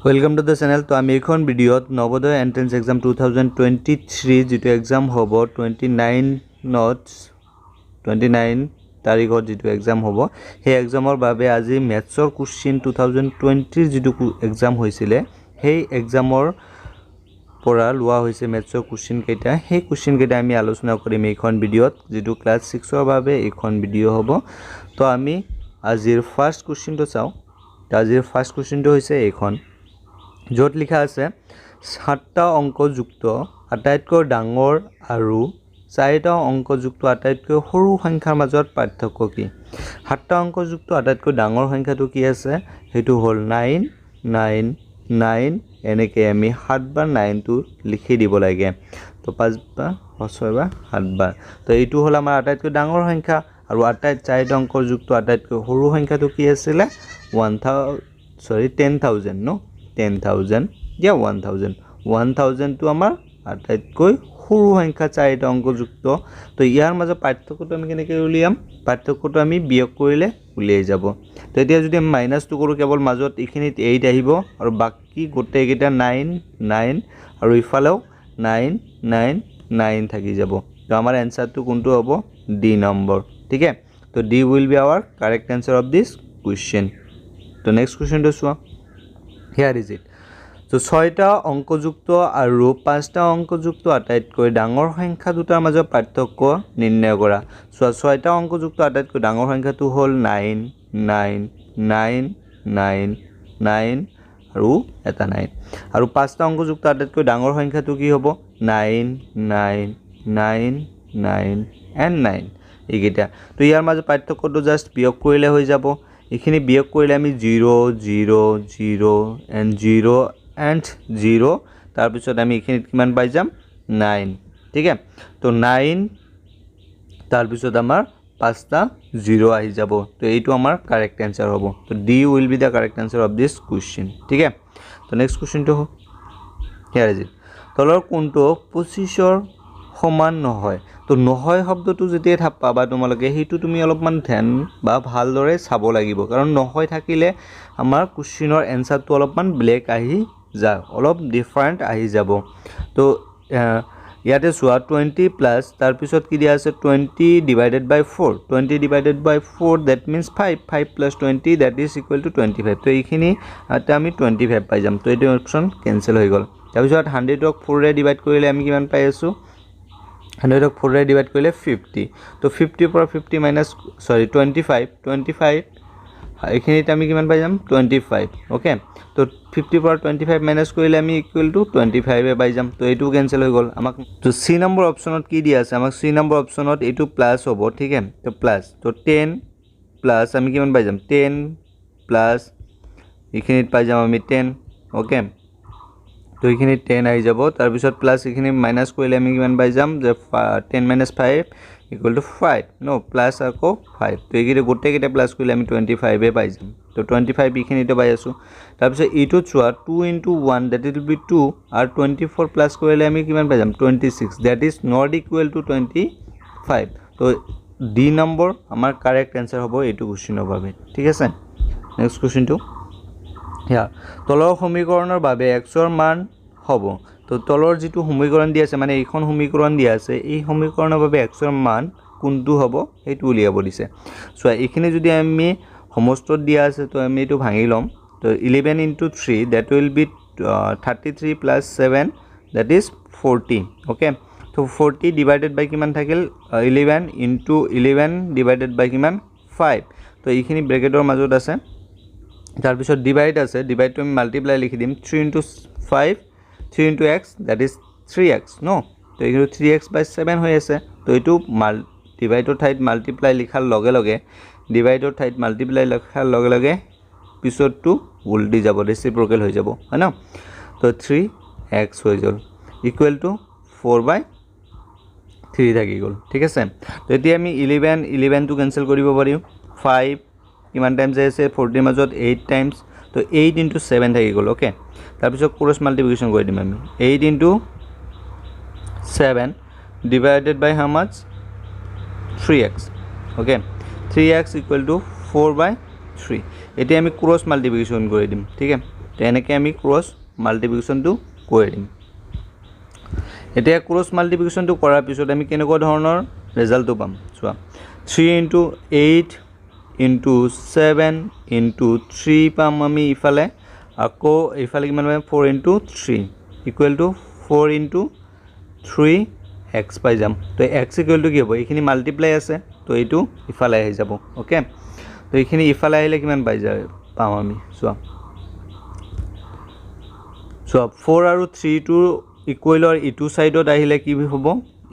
Welcome to the channel. তো আমি এইখন ভিডিঅ'ত নৱোদয় এণ্ট্ৰেঞ্চ এক্সাম 2023 যিটো এক্সাম হ'ব 29ত, 29 তাৰিখত যিটো এক্সাম হ'ব, সেই এক্সামৰ বাবে আজি মেথছৰ কুৱেশ্যন 2020ৰ যিটো এক্সাম হৈছিলে, সেই এক্সামৰ পৰা লোৱা হৈছে মেথছৰ কুৱেশ্যনকেইটা। সেই কুৱেশ্যনকেইটা আমি আলোচনা কৰিম এইখন ভিডিঅ'ত, যিটো ক্লাছ 6ৰ বাবে এইখন ভিডিঅ' হ'ব। তো আমি আজিৰ ফাৰ্ষ্ট কুৱেশ্যনটো চাওঁ। আজিৰ ফাৰ্ষ্ট কুৱেশ্যনটো হৈছে এইখন, য'ত লিখা আছে 7টা অংকযুক্ত আটাইতকৈ ডাঙৰ আৰু 4টা অংকযুক্ত আটাইতকৈ সৰু সংখ্যাৰ মাজত পাৰ্থক্য কি? 7টা অংকযুক্ত আটাইতকৈ ডাঙৰ সংখ্যাটো কি আছে? সেইটো হ'ল 9 9 9। এনেকৈ আমি 7বাৰ 9টো লিখি দিব লাগে। তো 5বাৰ, 6বাৰ, 7বাৰ। তো এইটো হ'ল আমাৰ আটাইতকৈ ডাঙৰ সংখ্যা। আৰু 4টা অংকযুক্ত আটাইতকৈ সৰু সংখ্যাটো কি আছিলে? ওৱান থাউ চৰি 10,000 ন, 10,000 দিয়া 1,000। 1,000টো আমাৰ আটাইতকৈ সৰু সংখ্যা 4টা অংকযুক্ত। তো ইয়াৰ মাজত পাৰ্থক্যটো আমি কেনেকৈ উলিয়াম? পাৰ্থক্যটো আমি বিয়োগ কৰিলে উলিয়াই যাব। তো এতিয়া যদি আমি মাইনাছটো কৰোঁ, কেৱল মাজত এইখিনিত 8 আহিব আৰু বাকী গোটেইকেইটা 9 9 আৰু ইফালেও 9 9 9 থাকি যাব। তো আমাৰ এনচাৰটো কোনটো হ'ব? ডি নম্বৰ, ঠিক আছে। তো D will be our correct answer of this question. তো নেক্সট কুৱেশ্যনটো চোৱা, here is it. তো 6টা অংকযুক্ত আৰু 5টা অংকযুক্ত আটাইতকৈ ডাঙৰ সংখ্যা দুটাৰ মাজত পাৰ্থক্য নিৰ্ণয় কৰা। চোৱা, 6টা অংকযুক্ত আটাইতকৈ ডাঙৰ সংখ্যাটো হ'ল 9 9 9 9 9 আৰু এটা 9। আৰু 5টা অংকযুক্ত আটাইতকৈ ডাঙৰ সংখ্যাটো কি হ'ব? 9 9 9 9 এণ্ড 9, এইকেইটা। তো ইয়াৰ মাজত পাৰ্থক্যটো জাষ্ট বিয়োগ কৰিলে হৈ যাব। এইখিনি বিয়োগ কৰিলে আমি 0 0 0 এণ্ড 0 এণ্ড 0, তাৰপিছত আমি এইখিনিত কিমান পাই যাম? 9, ঠিক আছে। তো 9, তাৰপিছত আমাৰ 5টা 0 আহি যাব। তো এইটো আমাৰ কাৰেক্ট এনচাৰ হ'ব। তো D will be the correct answer of this question, ঠিক আছে। তো নেক্সট কুৱেশ্যনটো হ'ব, here is it. তলৰ কোনটো 25ৰ সমান নহয়? তো নহয় শব্দটো যেতিয়াই পাবা তোমালোকে, সেইটো তুমি অলপমান ধ্যান বা ভালদৰে চাব লাগিব, কাৰণ নহয় থাকিলে আমাৰ কুৱেশ্যনৰ এনচাৰটো অলপমান বেলেগ আহি যায়, অলপ ডিফাৰেণ্ট আহি যাব। তো ইয়াতে চোৱা, 20 প্লাছ, তাৰপিছত কি দিয়া আছে? 20 divided by 4। 20 divided by 4, that means 5। 5 plus 20, that is equal to 25। তো এইখিনি এতিয়া আমি 25 পাই যাম। তো এইটো অপশ্যন কেঞ্চেল হৈ গ'ল। তাৰপিছত 100ক 4ৰে ডিভাইড কৰিলে আমি কিমান পাই আছোঁ? 100ক 4ৰে ডিভাইড কৰিলে 50। তো 50ৰ পৰা 50 মাইনাছ, চৰি, 25, 25, এইখিনিত আমি কিমান পাই যাম? 25, অ'কে। তো 50ৰ পৰা 25 মাইনাছ কৰিলে আমি ইকুৱেল টু 25ে পাই যাম। তো এইটোও কেঞ্চেল হৈ গ'ল। আমাক তো চি নম্বৰ অপশ্যনত কি দিয়া আছে? আমাক চি নম্বৰ অপশ্যনত এইটো প্লাছ হ'ব, ঠিক আছে। তো প্লাছ, তো 10 প্লাছ আমি কিমান পাই যাম? 10 প্লাছ এইখিনিত পাই যাম আমি 10, অ'কে। তো এইখিনিত 10 আহি যাব। তাৰপিছত প্লাছ এইখিনি মাইনাছ কৰিলে আমি কিমান পাই যাম যে 10 মাইনাছ 5 ইকুৱেল টু 5 ন, প্লাছ আকৌ 5। তো এইকেইটা গোটেইকেইটা প্লাছ কৰিলে আমি 25ে পাই যাম। তো 25 এইখিনিতে পাই আছোঁ। তাৰপিছত এইটোত চোৱা, 2 into 1, that will be 2, আৰু 24 প্লাছ কৰিলে আমি কিমান পাই যাম? 26, that is not equal to 25। তো ডি নম্বৰ আমাৰ কাৰেক্ট এনচাৰ হ'ব এইটো কুৱেশ্যনৰ বাবে, ঠিক আছে। নেক্সট কুৱেশ্যনটো সেয়া, তলৰ সমীকৰণৰ বাবে এক্সৰ মান হ'ব। তো তলৰ যিটো সমীকৰণ দিয়া আছে, মানে এইখন সমীকৰণ দিয়া আছে, এই সমীকৰণৰ বাবে এক্সৰ মান কোনটো হ'ব সেইটো উলিয়াব দিছে। চোৱা, এইখিনি যদি আমি সমস্তত দিয়া আছে, তো আমি এইটো ভাঙি ল'ম। তো 11 into 3, that will be 33, plus 7, that is 40, okay. তো 40 ডিভাইডেড বাই কিমান থাকিল? 11 ইনটু 11 ডিভাইডেড বাই কিমান? 5। তো এইখিনি ব্ৰেকেটৰ মাজত আছে, তাৰপিছত ডিভাইড আছে, ডিভাইডটো আমি মাল্টিপ্লাই লিখি দিম। 3 into 5, 3 into x, that is 3 x ন। তো এইটো 3 এক্স বাই 7 হৈ আছে। তো এইটো ডিভাইডৰ ঠাইত মাল্টিপ্লাই লিখাৰ লগে লগে, ডিভাইডৰ ঠাইত মাল্টিপ্লাই লিখাৰ লগে লগে পিছতটো উল্টি যাব, ৰেচিপ্ৰকেল হৈ যাব, হয় ন? তো 3 এক্স হৈ গ'ল ইকুৱেল টু 4 বাই 3 থাকি গ'ল, ঠিক আছে। তো এতিয়া আমি 11 11টো কেঞ্চেল কৰিব পাৰিম। 5 কিমান টাইমছ আছে 40ৰ মাজত? 8 টাইমছ। তো 8 ইনটু 7 থাকি গ'ল, অ'কে। তাৰপিছত ক্ৰছ মাল্টিপ্লিকেশ্যন কৰি দিম আমি, 8 into 7 divided by how much? 3 x, okay, 3 x equal to 4 by 3। এতিয়া আমি ক্ৰছ মাল্টিপ্লিকেশ্যন কৰি দিম, ঠিক আছে। তো এনেকৈ আমি ক্ৰছ মাল্টিপ্লিকেশ্যনটো কৰি দিম। এতিয়া ক্ৰছ মাল্টিপ্লিকেশ্যনটো কৰাৰ পিছত আমি কেনেকুৱা ধৰণৰ ৰেজাল্টটো পাম চোৱা। 3 ইনটু 8 ইনটু 7 ইনটু 3 পাম আমি ইফালে, আকৌ ইফালে কিমান পাম 4 into 3 equal to 4 into 3 x পাই যাম। তো এক্স ইকুৱেল টু কি হ'ব, এইখিনি মাল্টিপ্লাই আছে তো এইটো ইফালে আহি যাব। অ'কে, তো এইখিনি ইফালে আহিলে কিমান পাই যায় পাম আমি চোৱা। চোৱা 4 আৰু 3টো ইকুৱেলৰ ইটো ছাইডত আহিলে কি হ'ব,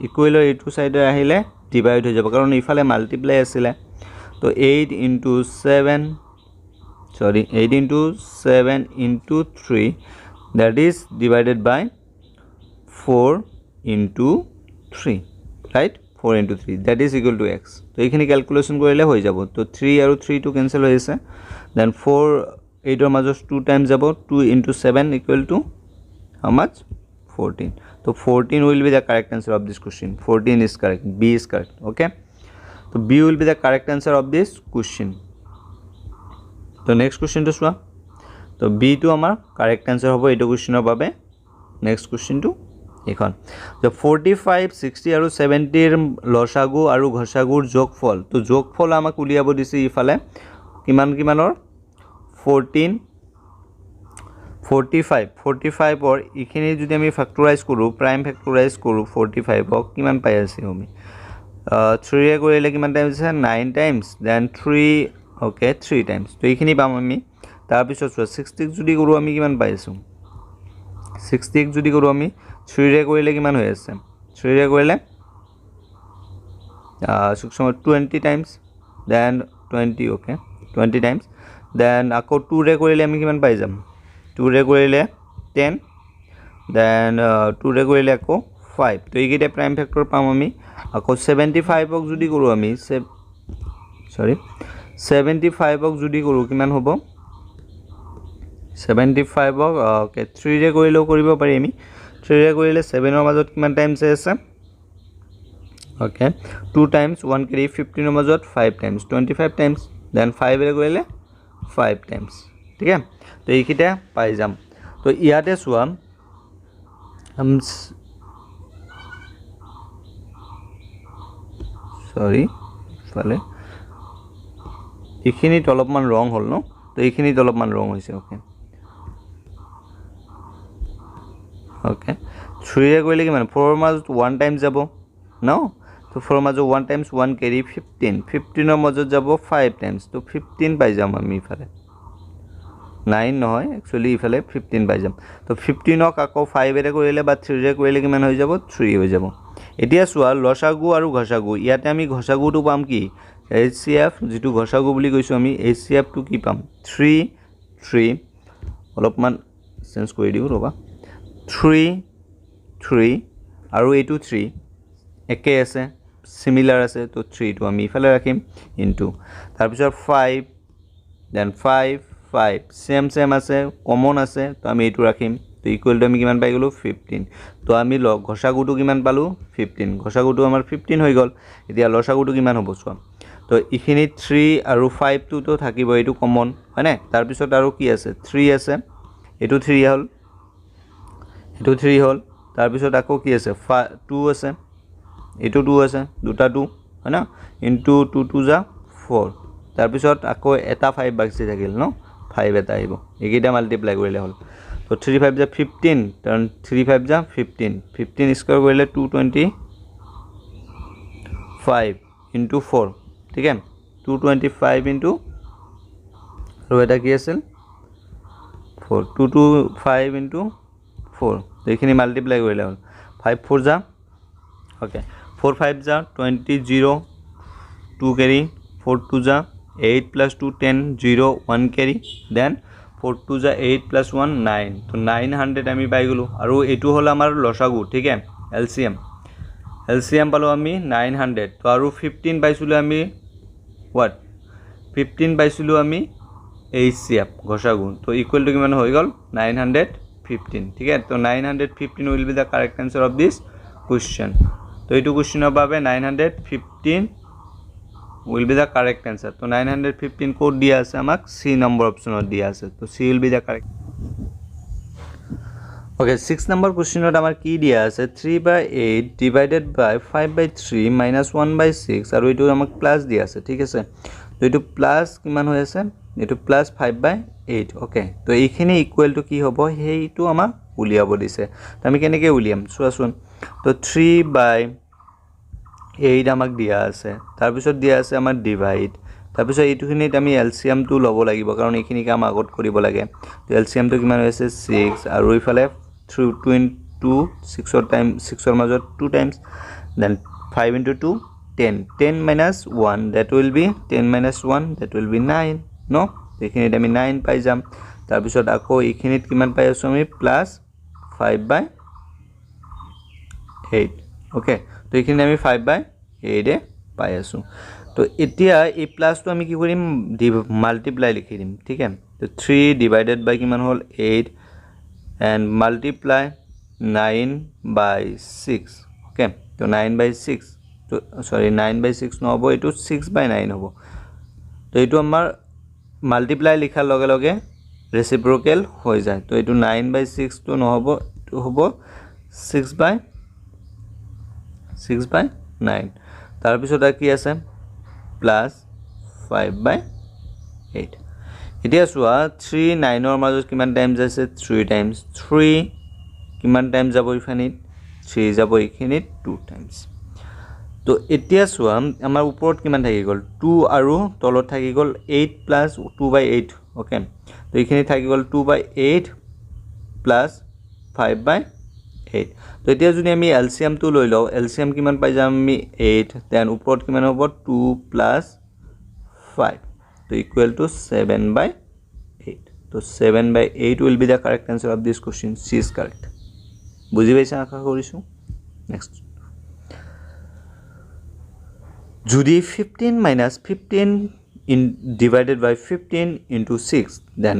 ইকুৱেলৰ ইটো ছাইডত আহিলে ডিভাইড হৈ যাব, কাৰণ ইফালে মাল্টিপ্লাই আছিলে। তো 8 ইনটু 7 চৰি 8 into 7 into 3 that is divided by 4 into 3, right? 4 into 3 that is equal to x। তো এইখিনি কেলকুলেশ্যন কৰিলে হৈ যাব। তো 3 আৰু 3টো কেঞ্চেল হৈ আছে, দেন 4 8ৰ মাজত 2 টাইম যাব, 2 into 7 equal to how much 14। তো 14 will be the correct answer of this question. 14 is correct, B is correct. Okay, তো B will be the correct answer of this question. তো next কুৱেশ্যনটো চোৱা। তো বিটো আমাৰ correct answer হ'ব এইটো কুৱেশ্যনৰ বাবে। Next কুৱেশ্যনটো এইখন, তো 45, 60 আৰু 70ৰ লসাগু আৰু ঘসাগুৰ যোগফল। তো যোগফল আমাক উলিয়াব দিছে ইফালে কিমান কিমানৰ 14, 45, 45ৰ এইখিনি যদি আমি ফেক্টৰাইজ কৰোঁ, প্ৰাইম ফেক্টৰাইজ কৰোঁ 45ক কিমান পাই আছোঁ আমি, 3ৰে কৰিলে কিমান টাইমছ আছে 9 টাইমছ, then 3, okay 3 times. তো এইখিনি পাম আমি। তাৰপিছত চোৱা 60ক যদি কৰোঁ আমি কিমান পাই আছোঁ, 60ক যদি কৰোঁ আমি 3ৰে কৰিলে কিমান হৈ আছে, 3ৰে কৰিলে 20 times, then 20, okay 20 times, then আকৌ 2ৰে কৰিলে আমি কিমান পাই যাম, 2ৰে কৰিলে 10, দেন 2ৰে কৰিলে আকৌ 5। তো এইকেইটা প্ৰাইম ফেক্টৰ পাম আমি। আকৌ 75ক যদি কৰোঁ আমি চৰি 75ক যদি কৰোঁ কিমান হ'ব, 75ক অ'কে 3ৰে কৰিলেও কৰিব পাৰি আমি। 3ৰে কৰিলে 7ৰ মাজত কিমান টাইমছ আছে, অ'কে 2 টাইমছ, 1 কেৰি 15ৰ মাজত 5 টাইমছ, 25 টাইমছ, then 5ৰে কৰিলে 5 টাইমছ। ঠিক আছে, তো এইকেইটা পাই যাম। তো ইয়াতে চোৱা চৰি ইফালে এইখিনিত অলপমান ৰং হ'ল ন, তো এইখিনিত অলপমান ৰং হৈছে। অ'কে অ'কে 3ৰে কৰিলে কিমান, 4ৰ মাজত 1 টাইমছ যাব ন, তো 4ৰ মাজত 1 টাইমছ 1 কেৰি 15, 15ৰ মাজত যাব 5 টাইমছ, তো 15 পাই যাম আমি ইফালে, 9 নহয় একচুৱেলি ইফালে 15 পাই যাম। তো 15ক আকৌ 5ৰে কৰিলে বা 3ৰে কৰিলে কিমান হৈ যাব, 3 হৈ যাব। এতিয়া চোৱা লসাগু আৰু ঘসাগু, ইয়াতে আমি ঘসাগুটো পাম কি, এইচ চি এফ যিটো ঘসাগু বুলি কৈছোঁ আমি, এইচ চি এফটো কি পাম 3 3, অলপমান চেঞ্জ কৰি দিওঁ ৰ'বা, 3 3 আৰু এইটো 3 একে আছে, চিমিলাৰ আছে, তো 3টো আমি ইফালে ৰাখিম ইনটু, তাৰপিছত 5, then 5 5 same same আছে, কমন আছে, তো আমি এইটো ৰাখিম। তো ইকুৱেলটো আমি কিমান পাই গ'লোঁ 15। তো আমি ঘসাগুটো কিমান পালোঁ 15, ঘসাগুটো আমাৰ 15 হৈ গ'ল। এতিয়া লসাগুটো কিমান হ'ব চোৱা, তো এইখিনি 3 আৰু 5টোতো থাকিব, এইটো কমন হয়নে। তাৰপিছত আৰু কি আছে, 3 আছে, এইটো 3 হ'ল, এইটো 3 হ'ল, তাৰপিছত আকৌ কি আছে 2 আছে, এইটো 2 আছে, দুটা 2 হয় না, ইনটু 2 2 যা 4, তাৰপিছত আকৌ এটা 5 বাচি থাকিল ন, 5 এটা আহিব, এইকেইটা মাল্টিপ্লাই কৰিলে হ'ল। তো 3 5 যা 15, কাৰণ 3 5 যা 15, 15 স্কুৱাৰ কৰিলে 225 ইনটু 4, ঠিক আছে, 225 ইনটু আৰু এটা কি আছিল 4, 225 ইনটু 4, এইখিনি মাল্টিপ্লাই কৰিলে হ'ল। 5 4 যা, অ'কে 4 5 যা 20 0 2 কেৰি, 4 2 যা 8 প্লাছ 2 10 0 1 কেৰি, then 4 2 যা 8 প্লাছ 1 9, তো 900 আমি পাই গ'লোঁ। আৰু এইটো হ'ল আমাৰ লসাগু, ঠিক আছে, L C M, L C M পালোঁ আমি 900। তো আৰু 15 পাইছিলোঁ আমি what, 15 পাইছিলোঁ আমি এইচ চি এফ ঘসাগু, তো ইকুৱেলটো কিমান হৈ গ'ল 915, ঠিক আছে। তো 915 will be the correct answer of this question. তো এইটো কুৱেশ্যনৰ বাবে 915 will be the correct answer. তো 915 ক'ত দিয়া আছে আমাক, চি নম্বৰ অপশ্যনত দিয়া আছে, তো C will be the correct. Okay, 6 number কুৱেশ্যনত আমাৰ কি দিয়া আছে? 3/8 divided by 5/3 minus 1/6 আৰু এইটো আমাক প্লাছ দিয়া আছে, ঠিক আছে। তো এইটো প্লাছ কিমান হৈ আছে? এইটো প্লাছ 5/8। অ'কে, তো এইখিনি ইকুৱেলটো কি হ'ব সেইটো আমাক উলিয়াব দিছে। তো আমি কেনেকৈ উলিয়াম চোৱাচোন। তো 3/8 আমাক দিয়া আছে, তাৰপিছত দিয়া আছে আমাৰ ডিভাইড, তাৰপিছত এইটোখিনিত আমি এলচিয়ামটো ল'ব লাগিব কাৰণ এইখিনি কাম আগত কৰিব লাগে। তো এলচিয়ামটো কিমান হৈ আছে? 6 আৰু এইফালে 3 2 ইনটু 6ৰ টাইম 6ৰ মাজত 2 times, then 5 into 2 10, 10 minus 1 that will be 10 minus 1 that will be 9 ন। এইখিনিত আমি 9 পাই যাম। তাৰপিছত আকৌ এইখিনিত কিমান পাই আছোঁ আমি? প্লাছ 5/8। অ'কে, তো এইখিনিত আমি 5/8 পাই আছোঁ। তো এতিয়া এই প্লাছটো আমি কি কৰিম? মাল্টিপ্লাই লিখি দিম, ঠিক আছে। তো 3 ডিভাইডেড বাই কিমান হ'ল? 8 এণ্ড মাল্টিপ্লাই 9/6। অ'কে, তো 9/6, তো চৰি 9/6 নহ'ব, এইটো 6/9 হ'ব। তো এইটো আমাৰ মাল্টিপ্লাই লিখাৰ লগে লগে ৰেচিপ্ৰকেল হৈ যায়। তো এইটো 9/6টো নহ'ব, এইটো হ'ব 6/9। তাৰপিছত আৰু কি আছে? প্লাছ 5/8। এতিয়া চোৱা 3 9ৰ মাজত কিমান টাইমছ আছে? 3 টাইমছ। 3 কিমান টাইম যাব এইখিনিত? 3 যাব এইখিনিত 2 টাইমছ। তো এতিয়া চোৱা আমাৰ ওপৰত কিমান থাকি গ'ল? 2 আৰু তলত থাকি গ'ল 8 প্লাছ 2/8। অ'কে, তো এইখিনি থাকি গ'ল 2/8 প্লাছ 5/8। তো এতিয়া যদি আমি এলচিয়ামটো লৈ লওঁ, এলচিয়াম কিমান পাই যাম আমি? 8। দেন ওপৰত কিমান হ'ব? 2 প্লাছ 5, তো ইকুৱেল টু 7/8। তো 7/8 will be the correct answer of this question. C is correct. বুজি পাইছা আশা কৰিছোঁ। নেক্সট, যদি 15 minus 15 in divided by 15 into 6 then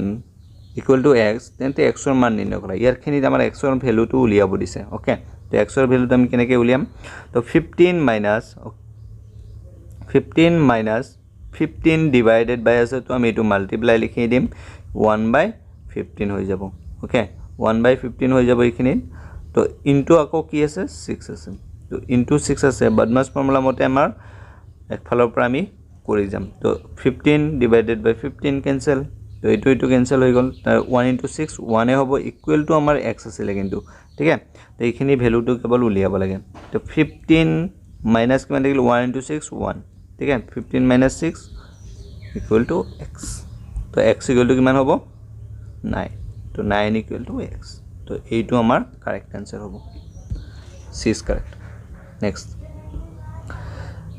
equal to x, তেন্তে এক্সৰ মান নিৰ্ণয় কৰা। ইয়াৰখিনিত আমাৰ এক্সৰ ভেলুটো উলিয়াব দিছে। অ'কে, তো এক্সৰ ভেলুটো আমি কেনেকৈ উলিয়াম? তো 15 মাইনাছ 15 ডিভাইডেড বাই আছে, তো আমি এইটো মাল্টিপ্লাই লিখি দিম, 1/15 হৈ যাব। অ'কে, 1/15 হৈ যাব এইখিনিত। তো ইনটু আকৌ কি আছে? 6 আছে, তো ইনটু 6 আছে। বদমাছ ফৰ্মুলা মতে আমাৰ একফালৰ পৰা আমি কৰি যাম। তো 15 ডিভাইডেড বাই 15 কেঞ্চেল, তো এইটো এইটো কেঞ্চেল হৈ গ'ল। তাৰ 1 ইনটু 6 1 হ'ব, ইকুৱেল টু আমাৰ এক্স আছিলে কিন্তু, ঠিক আছে। তো এইখিনি ভেলুটো কেৱল উলিয়াব লাগে। তো 15 মাইনাছ কিমান থাকিল? 1 ইনটু 6 1, ঠিক আছে। 15 মাইনাছ 6 ইকুৱেল টু এক্স। তো এক্স ইকুৱেল টু কিমান হ'ব? 9। তো 9 ইকুৱেল টু এক্স। তো এইটো আমাৰ কাৰেক্ট এনচাৰ হ'ব, C is correct. Next,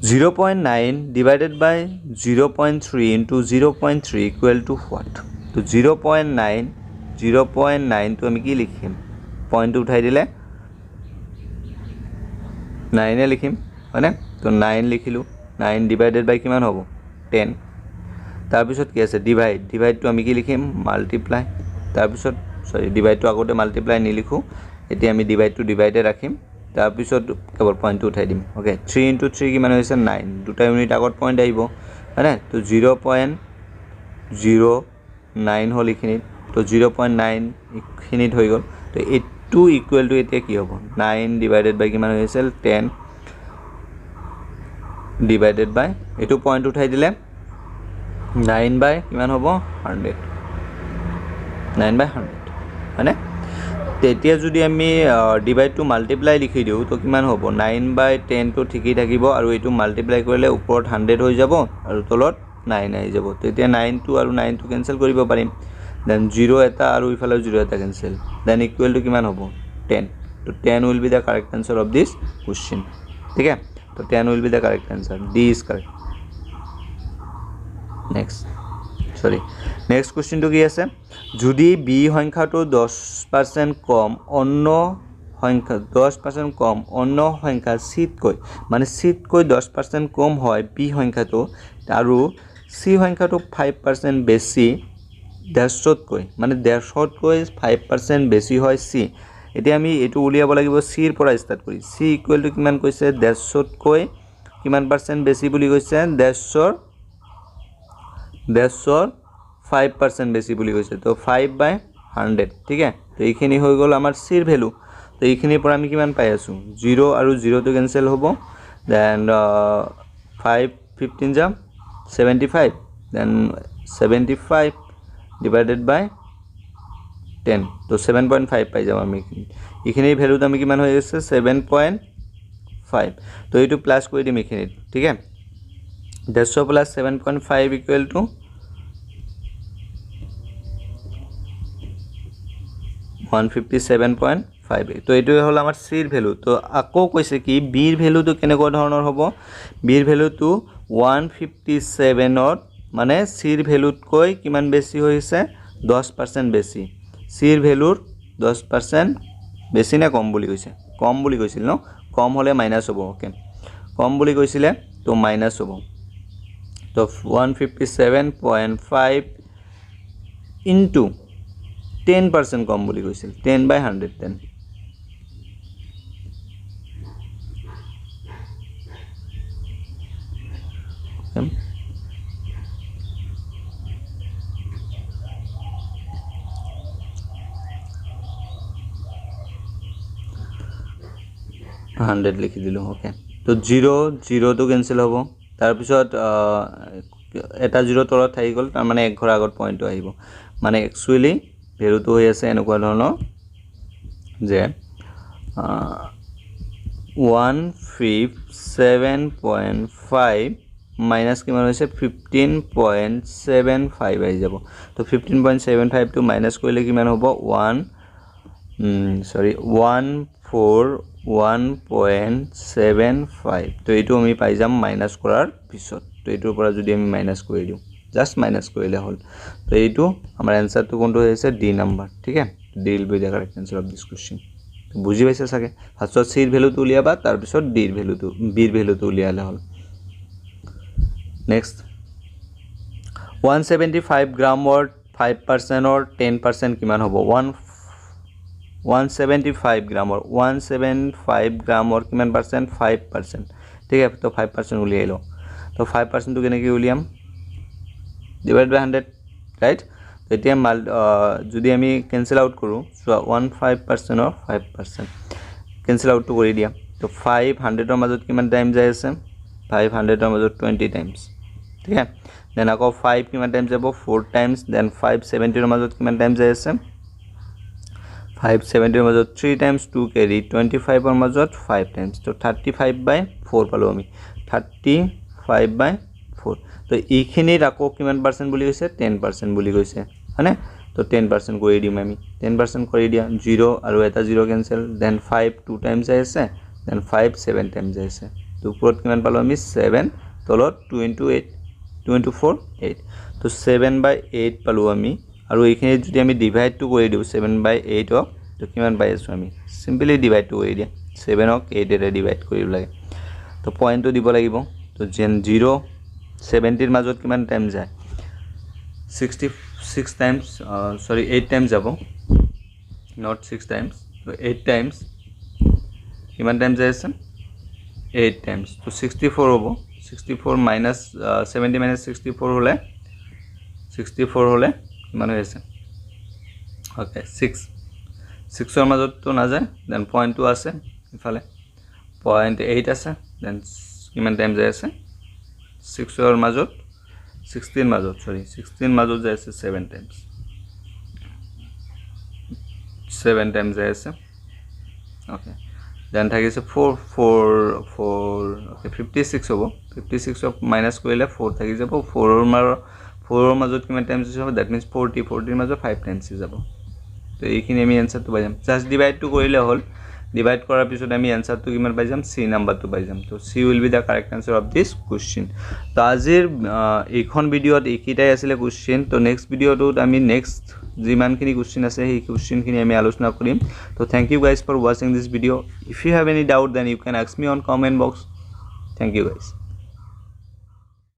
0.9 divided by 0.3 into 0.3 equal to what? তো 0.9 0.9টো আমি কি লিখিম? পইণ্টটো উঠাই দিলে 9 লিখিম, হয়নে? তো 9 লিখিলোঁ, 9 ডিভাইডেড বাই কিমান হ'ব? 10। তাৰপিছত কি আছে? ডিভাইড, ডিভাইডটো আমি কি লিখিম? মাল্টিপ্লাই। তাৰপিছত চৰি ডিভাইডটো আগতে মাল্টিপ্লাই নিলিখোঁ, এতিয়া আমি ডিভাইডটো ডিভাইডে ৰাখিম, তাৰপিছত কেৱল পইণ্টটো উঠাই দিম। অ'কে, 3 ইনটু 3 কিমান হৈছে? 9, দুটা ইউনিট আগত পইণ্ট আহিব, হয়নে? তো 0.09 হ'ল এইখিনিত, তো 0.9 এইখিনিত হৈ গ'ল। তো এইটো ইকুৱেল টু এতিয়া কি হ'ব? 9 ডিভাইডেড বাই কিমান হৈ আছিল? 10 ডিভাইডেড বাই এইটো পইণ্ট উঠাই দিলে 9 বাই কিমান হ'ব? 100, 9/100, হয়নে? তেতিয়া যদি আমি ডিভাইডটো মাল্টিপ্লাই লিখি দিওঁ তো কিমান হ'ব? 9/10টো ঠিকেই থাকিব আৰু এইটো মাল্টিপ্লাই কৰিলে ওপৰত 100 হৈ যাব আৰু তলত 9 আহি যাব। তেতিয়া 9টো আৰু 9টো কেঞ্চেল কৰিব পাৰিম, দেন 0 এটা আৰু ইফালে 0 এটা কেঞ্চেল, then equal to কিমান হ'ব? 10। তো 10 will be the correct answer of this question, ঠিক আছে। তো 10 will be the correct answer, D is correct. Next, sorry, next কুৱেশ্যনটো কি আছে? যদি বি সংখ্যাটো 10% কম অন্য সংখ্যা 10% কম অন্য সংখ্যা চিতকৈ, মানে চিতকৈ 10% কম হয় বি সংখ্যাটো আৰু চি সংখ্যাটো 5% বেছি 150তকৈ, মানে 150তকৈ 5% বেছি হয় চি। এতিয়া আমি এইটো উলিয়াব লাগিব চিৰ পৰা ষ্টাৰ্ট কৰি। চি ইকুৱেল টু কিমান কৈছে? 150তকৈ কিমান পাৰ্চেণ্ট বেছি বুলি কৈছে? 150ৰ 5% বেছি বুলি কৈছে। তো 5/100 100, ঠিক আছে। তো এইখিনি হৈ গ'ল আমাৰ চিৰ ভেলু। তো এইখিনিৰ পৰা আমি কিমান পাই আছোঁ, জিৰ' আৰু জিৰ'টো কেঞ্চেল হ'ব, then 5 15 যাম 75, then 75 divided by 10, তো 7.5 পাই যাম আমি। এইখিনিৰ ভেলুটো আমি কিমান হৈ আছে, 7.5। তো এইটো প্লাছ কৰি দিম এইখিনিত, ঠিক আছে। 150 প্লাছ 7.5 ইকুৱেল টু 157.5। তো এইটোৱে হ'ল আমাৰ চিৰ ভেলু। তো আকৌ কৈছে কি বিৰ ভেলুটো কেনেকুৱা ধৰণৰ হ'ব, বিৰ ভেলুটো 157ত মানে চিৰ ভেলুতকৈ কিমান বেছি হৈছে, 10% বেছি। চিৰ ভেলুৰ 10% বেছি নে কম বুলি কৈছে, কম বুলি কৈছিল ন, কম হ'লে মাইনাছ হ'ব, অ'কে, কম বুলি কৈছিলে তো মাইনাছ হ'ব। তো 157.5 ইনটু 10% কম বুলি কৈছিল, 10/110। হাণ্ড্ৰেড লিখি দিলোঁ, অ'কে। তো জিৰ' জিৰ'টো কেঞ্চেল হ'ব, তাৰপিছত এটা জিৰ' তলত থাকি গ'ল, তাৰমানে এক ঘৰ আগত পইণ্টটো আহিব। মানে একচুৱেলি ভেলুটো হৈ আছে এনেকুৱা ধৰণৰ যে 157.5 মাইনাছ কিমান হৈছে, 15.75 আহি যাব। তো 15.75টো মাইনাছ কৰিলে কিমান হ'ব, 141.75। তো এইটো আমি পাই যাম মাইনাছ কৰাৰ পিছত। তো এইটোৰ পৰা যদি আমি মাইনাছ কৰি দিওঁ, জাষ্ট মাইনাছ কৰিলে হ'ল। তো এইটো আমাৰ এনচাৰটো কোনটো হৈ আছে, ডি নাম্বাৰ, ঠিক আছে। D will be the correct answer of this question. বুজি পাইছে চাগে, ফাৰ্ষ্টত চিৰ ভেলুটো উলিয়াবা, তাৰপিছত ডিৰ ভেলুটো, বিৰ ভেলুটো উলিয়ালে হ'ল। নেক্সট 175 গ্ৰামৰ 5%ৰ 10% কিমান হ'ব, 175 গ্ৰামৰ 175 গ্ৰামৰ কিমান পাৰ্চেণ্ট, 5%, ঠিক আছে। তো 5% উলিয়াই লওঁ। তো 5%টো কেনেকৈ উলিয়াম, ডিভাইড বাই 100, ৰাইট। এতিয়া যদি আমি কেঞ্চেল আউট কৰোঁ, চোৱা 15%ৰ 5% কেঞ্চেল আউটটো কৰি দিয়া। তো 500ৰ মাজত কিমান টাইম যাই আছে, 500ৰ মাজত 20 টাইমছ, ঠিক আছে। দেন আকৌ 5 কিমান টাইম যাব, 4 টাইমছ। দেন 570ৰ মাজত কিমান টাইম যাই আছে, 570ৰ মাজত 3 টাইমছ, 2 কেৰি 25ৰ মাজত 5 টাইমছ। তো 35/4 পালোঁ আমি, 35/4। তো এইখিনিত আকৌ কিমান পাৰ্চেণ্ট বুলি কৈছে, 10% বুলি কৈছে, হয়নে। তো 10% কৰি দিম আমি, 10% কৰি দিয়া, জিৰ' আৰু এটা জিৰ' কেঞ্চেল, then 5 2 times যাই আছে, then 5 7 times যাই আছে। তো ওপৰত কিমান পালোঁ আমি, 7, তলত 2 ইনটু 8, 2 ইনটু 4 8। তো 7/8 পালোঁ আমি। আৰু এইখিনিত যদি আমি ডিভাইডটো কৰি দিওঁ 7/8ক, তো কিমান পাই আছোঁ আমি, চিম্পলি ডিভাইডটো কৰি দিয়া, 7ক 8-এৰে ডিভাইড কৰিব লাগে। তো পইণ্টটো দিব লাগিব। তো যেন 0 70ৰ মাজত কিমান টাইম যায়, 66 টাইমছ, চৰি 8 টাইমছ যাব, not 6 times. তো 8 টাইমছ কিমান টাইম যাই আছে, 8 টাইমছ। তো 64 হ'ব, 64 মাইনাছ 70 মাইনাছ 64 হ'লে, 64 হ'লে কিমান হৈ আছে, অ'কে 6, 6ৰ মাজততো নাযায়, দেন পইণ্টটো আছে ইফালে, 0.8 আছে, দেন কিমান টাইম যাই আছে, 6ৰ মাজত, 16 মাজত, চৰি 16 মাজত যাই আছে 7 টাইমছ, 7 টাইমছ যাই আছে, অ'কে। দেন থাকিছে 4 4 4, অ'কে 56 হ'ব, 56ক মাইনাছ কৰিলে 4 থাকি যাব, 4ৰ মাজত কিমান টাইমছ যাব, that means 40, 40ৰ মাজত 5 টাইমছ যাব। তো এইখিনি আমি এনচাৰটো পাই যাম, জাষ্ট ডিভাইডটো কৰিলে হ'ল। ডিভাইড কৰাৰ পিছত আমি এনচাৰটো কিমান পাই যাম, চি নাম্বাৰটো পাই যাম। তো C will be the correct answer of this question. তো আজিৰ এইখন ভিডিঅ'ত এইকেইটাই আছিলে কুৱেশ্যন। তো নেক্সট ভিডিঅ'টোত আমি নেক্সট যিমানখিনি কুৱেশ্যন আছে সেই কুৱেশ্যনখিনি আমি আলোচনা কৰিম। তো thank you guys for watching this video. If you have any doubt then you can ask me on comment box. Thank you guys.